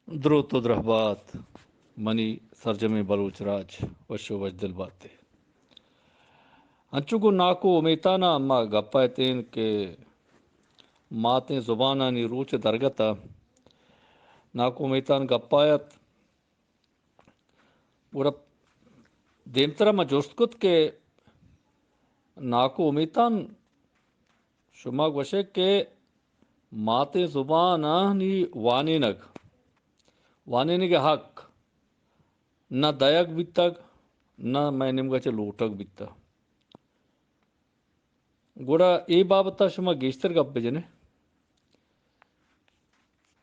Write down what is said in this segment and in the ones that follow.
دروت و درہبات منی سرجمیں بلوچ راج، وش و وشدل باتے۔ انچو گوں ناکو امیتانا ما گپ ء اتیں کہ ماتیں زبانانی روچ ء درگت ء ناکو امیتان گپ ء ات۔ گڑا دیمترا ما جست کت کہ ناکو امیتان، شما گوشے کہ ماتیں زبانانی وانینگ، وانینگ ء حق نہ دئیگ بیتگ، نہ مئے نیمگا چہ لوٹگ بیتگ۔ گڑا اے بابت ء شما گیشتر گپ بجنے۔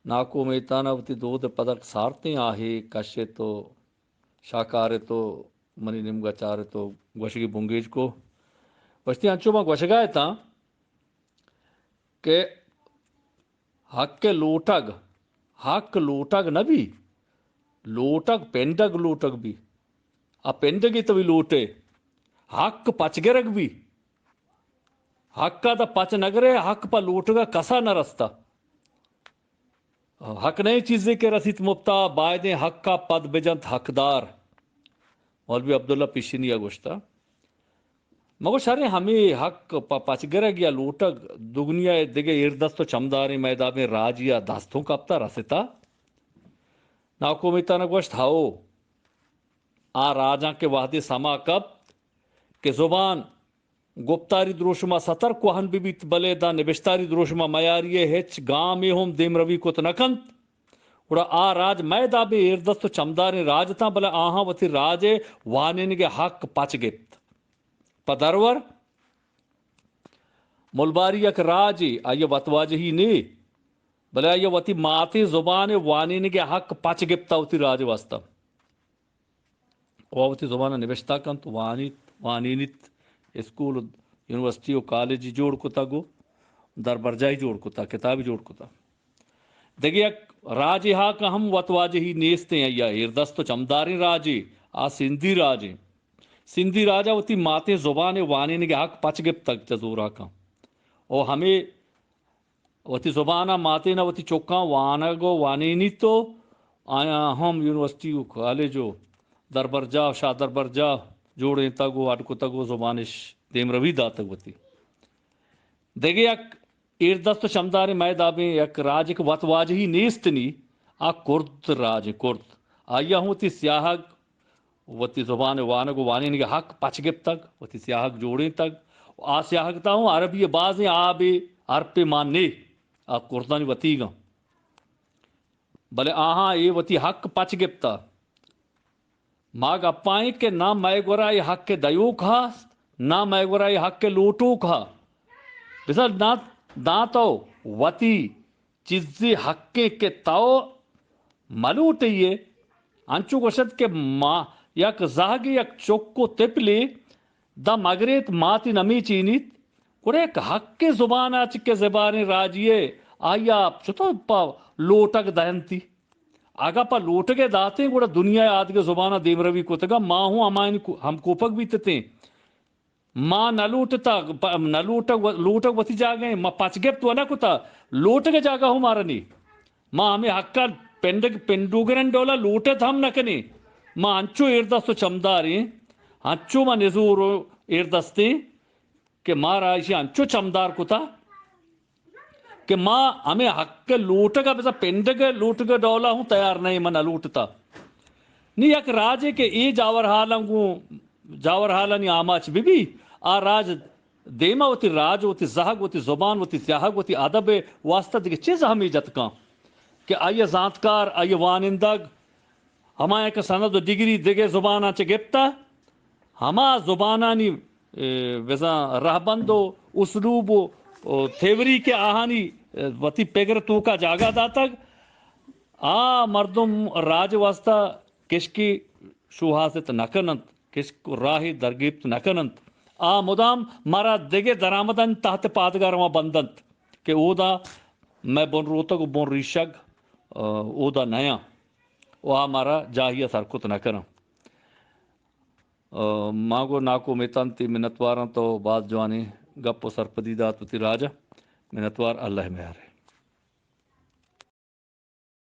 ناکو میتان ء وتی دود ء پدک سارتیں آہے کشت و شاکارت و منی نیمگا چارت و گوشگی بنگیج کو۔ گوشتی، انچو ما گوشگا اتاں کہ حق لوٹگ، حق لوٹگ نہ بی، لوٹگ پنڈگ لوٹگ بی۔ آ پنڈگی تو لوٹے، حق پچ گرگ بی۔ حق ء داں پچ نہ گرے، حق پہ لوٹگ ء کسا نہ رستہ۔ حق نئیں چیزے کہ رسیت مپتا، بائدیں حق ء پد بجنت حقدار۔ مولوی عبداللہ پیشینی ء گوشتہ۔ مگو شریں ہمے حق پہ پچ گرگ یا لوٹگ دگنیا ء دگہ ایردست و چمداریں مئے دابیں راجی ء دست ہوں کپتہ رستہ۔ ناکو میتان ء گوشت، ہئو، آ راجاں کہ وہدے سما کپت کہ زبان گپتاری دروشم ء ستر کوہن بہ بیت، بلے داں نبشتاری دروشم ء میاری ء ہچ گامے ہم دیمروی کت نہ کنت، گڑا آ راج مئے دابیں ایردست و چمداریں راج اتاں، بلے آہاں وتی راج ء وانینگ ء حق پچ گپت۔ پہ درور ملباری یک راجے، آئی ء وتواجہی نے، بلے آئی ء وتی ماتیں زبان ء وانینگ ء حق پچ گپتہ وتی راج ء واستہ۔ و وتی زبان ء نبشتہ کنت، وانیت، وانینیت، اسکول و یونیورسٹی و کالجی جوڑ کتگ و دربرجاہی جوڑ کتگ، کتابی جوڑ کتگ۔ دگہ یک راجے ہا کہ ہم وتواجہی نیستیں، آئی ء ایردست و چمداریں راجے، آ سندھی راجے۔ سندھی راج ء وتی ماتیں زبان ء وانینگ ء حق پچ گپتگ چہ زوراکاں۔ و ہمے وتی زبان ء ماتین ء وتی چکاں وانگ و وانینیت و آیاں ہم یونیورسٹی و کالج و دربرجاہ و شاہ دربرجاہ جوڑینتگ و اڈ کتگ و زبانش دیمروی داتگ وتی۔ دگہ یک ایردست و چمداریں مئے دابیں یک راجے کہ وت واجہی نیست نی، آ کرد راج انت، کرد۔ آئی ء ہم وتی سیاہگ وتی زبان ء وانگ و وانینگ ء حق پچ گپتگ، وتی سیاہگ جوڑینتگ۔ آ سیاہگ تاں ہوں عربی ء بازیں آبے حرپے مان نے، آ کردانی وتیگ انت۔ بلے آہاں اے وتی حق پچ گپتہ۔ ما گپائیں کہ نہ مئے گورا اے حق ء دیوک ہست، نہ مئے گورا اے حق ء لوٹوک ہا۔ بزاں داں، داں تو وتی چیزے حقیں کہ تو ملوٹئے، انچو گوشت کہ ما یک زہگے یک چک و تپلے داں مگریت ماتی نمی چینیت، گڑا یک حقیں زبان ء چکہ زبانیں راجی ء آئی ء چتو پہ لوٹگ دہنتی؟ اگاں پہ لوٹگ ء داتیں، گڑا دنیا ء آدگہ زباناں دیمروی کتگاں، ما ہوں ہمایانی کو-، ہمکوپگ بیتتیں۔ ما نہ لوٹتگ، پ-، نہ لوٹگ و-، لوٹگ وتی جاگہ ایں، ما پچ گپت و نہ کتہ، لوٹگ ء جاگہ ہوں مارا نی۔ ما ہمے حقاں پنڈگ، پنڈوگرن ڈولا لوٹت ہم نہ کنیں۔ ما انچو ایردست و چمداریں، انچو ما نزور و ایردستیں کہ مارا ایشی انچو چمدار کتہ کہ ما ہمے حق ء لوٹگ ء بزاں پنڈگ ء لوٹگ ء ڈول ء ہوں تیار نہ ایں، من نہ لوٹتہ۔ نی یک راجے کہ اے جاور حالاں گوں جاور حالانی آماچ بہ بی، آ راج دیما وتی راج، وتی زہگ، وتی زبان، وتی سیاہگ، وتی ادب ء واسطہ دگہ چیز ہمے جت کن کہ آئی ء زانتکار، آئی ء وانندگ، ہمایاں کہ سند و ڈگری دگہ زباناں چہ گپتہ، ہما زبانانی، اے، بزاں رہبند و اسلوب و، و تھیوری کہ آہانی، اے، وتی پگر توکا جاگہ داتگ، آ مردم راج واسطہ کشکی شوہازت نہ کننت، کشک راہی درگیپت نہ کننت۔ آ مدام مارا دگہ درآمدانی تحت پادگار ما بندنت کہ اودا مئے بن روتگ و بن ریشگ، آ، اودا نیاں و آ مارا جاہی ء سرکت نہ کناں۔ آ، ما گوں ناکو میتان تی منتواراں، تو باز جوانیں گپ و سرپدی دات وتی راج ء۔ منتوار، اللہ ء میار۔